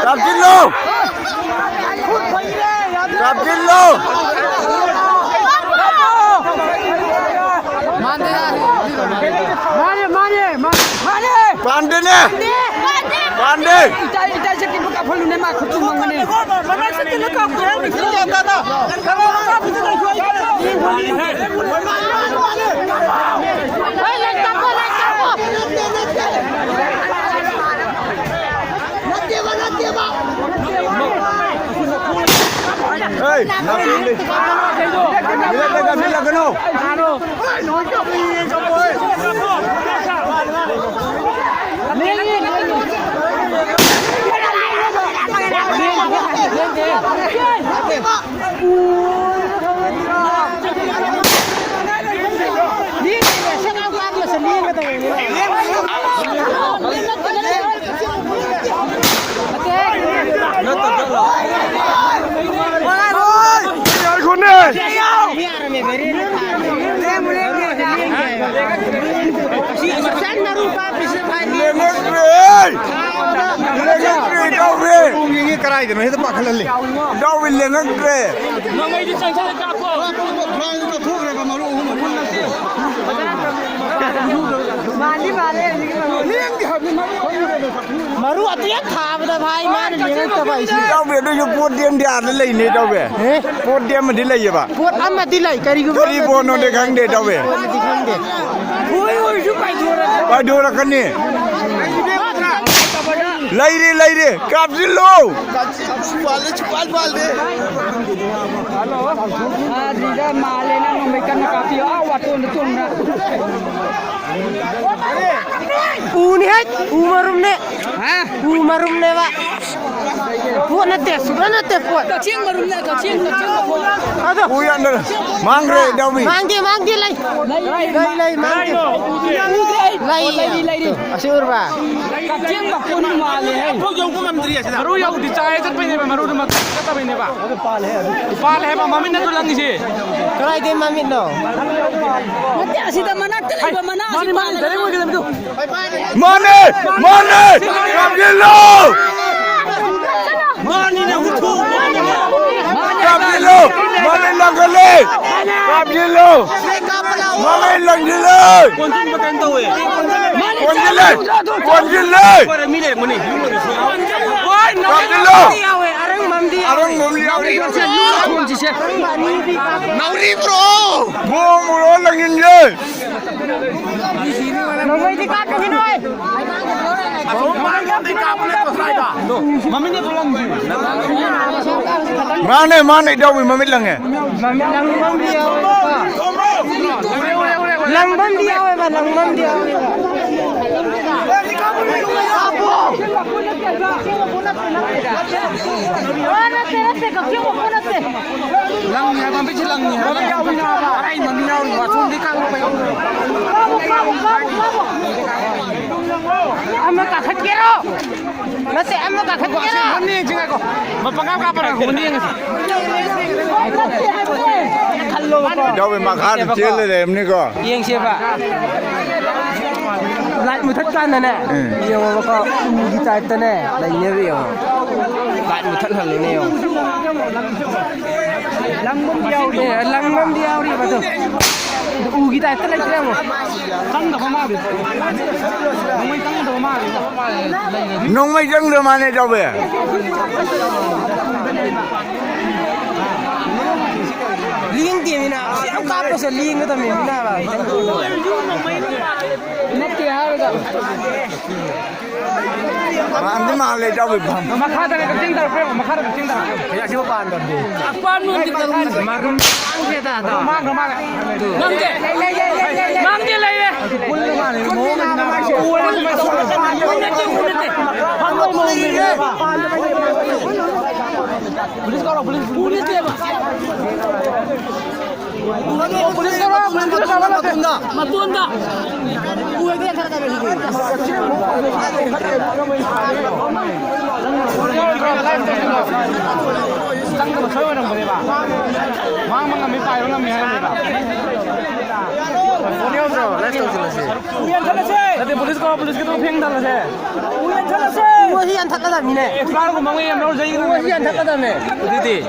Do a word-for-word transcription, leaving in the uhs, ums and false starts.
ꯀꯥꯞꯁꯤꯜꯂꯨ! ꯀꯥꯞꯁꯤꯜꯂꯨ! ꯃꯥꯅꯦ, ꯃꯥꯅꯦ, ꯃꯥꯅꯦ, ꯃꯥꯅꯦ꯫ ꯄꯥꯟꯗꯦꯅꯦ! ꯄꯥꯟꯗꯦ! ꯏꯇꯥ, ꯏꯇꯥ, ꯁꯦ ꯀꯤꯕꯨ ꯀꯥꯞꯍꯜꯂꯨꯅꯦ, ꯃꯥ ꯈꯨꯠꯇꯨ ꯃꯪꯒꯅꯤ꯫ ꯍꯣꯏ, ꯂꯥꯏꯠ ꯀꯥꯞꯄꯣ, ꯂꯥꯏꯠ ꯀꯥꯞꯄꯣ꯫ ꯍꯦ, ꯃꯤꯂꯛꯀꯅꯨ, ꯃꯤꯂꯛꯀꯅꯨ꯫ Lengek re! Lengek re, dau re! Karaideno, heta pakhalal le. Dau re, lengek re. Maru atu ya thaba da bhai, man lengek ta bhai si. Dau re, dau re, pot diem dia le lei ne, dau re. Eh? Pot diem di lei ba. Pot ama di lei, kari gu. Kari bo no de khang de, dau re. Pot di khang de. Oi, oi, su pai dora. Pai dora kani. Lei re, lei re, kap di lo. Chupal de, chupal, pal de. Ah, dida male na, no me kan kapi, ah, wato, wato na. U ni hai, u marum ne. Ha? U marum ne ba. Pot na te, su na te pot. Ka ching marum ne, ka ching, ka ching marum. Ado. U ya na. Mang re, dau re. Mang di, mang di lei. Lei, lei, lei, mang di. Lei, lei, lei. Asur ba. Kapcheng ba kun ma le hai. Phok yong ko mam dri asa. Maru yau di chai chat pai ne ba, maru ma chat pai ne ba. Pal hai ba, mamin na tu lang si. Karai de mamin no. Mati asi da mana te ba mana asi. Mani, mani, dai mo ke dai mo. Mani, mani. Kapilo. Mani na uthu. Kapilo. Mani lang kali. Kapilo. Mani lang kali. Konjile! Konjile! Kapilo! Arang mamdi. Arang mamdi. Nauri bro! Bo bro langin ye. Nongai di kap ni noi. Mane, mane, dau re, mamit lang e. Lang bam di awe ba, lang bam di awe ba. Lang ni ha, bam pi chi lang ni ha. Arai, mami nau ni wa, chung di kang pa yo. Ama ka khat kero. Nate, ama ka khat kero. Hon ni jing ko. Ma pangam ka para hon ni jing. Dau re, ma khat chel le em ni ko. Yeng se ba. Lai mu that kan na ne. Hmm. Yeng ko u gi tai ta ne. Lai ne ri yo. Lai mu that hal ne yo. Lang bam di aw ri. Eh, lang bam di aw ri ba tu. U gi tai ta lai tre mo. Tang da ma ri. Nong mai tang da ma ri. Nong mai tang da ma ne, dau re. Ling ti mi na. Ka pa sa ling ta mi na ba. Nati ha ga. Pan di ma le, dau re, pan. Ma kha da ka ching da pe, ma kha da ka ching da. Ya si pan da de. Pan nun di da. Ma rum ke da da. Ma rum ma. Mang de. Mang de le. Kul ma le mo. Kul ma le. Police ko, police. Police. Matunda. Police ko, police ko, An thak ka dam hi ne. Extra ko mang em lo jai. Hi an thak ka dam ne. Di di.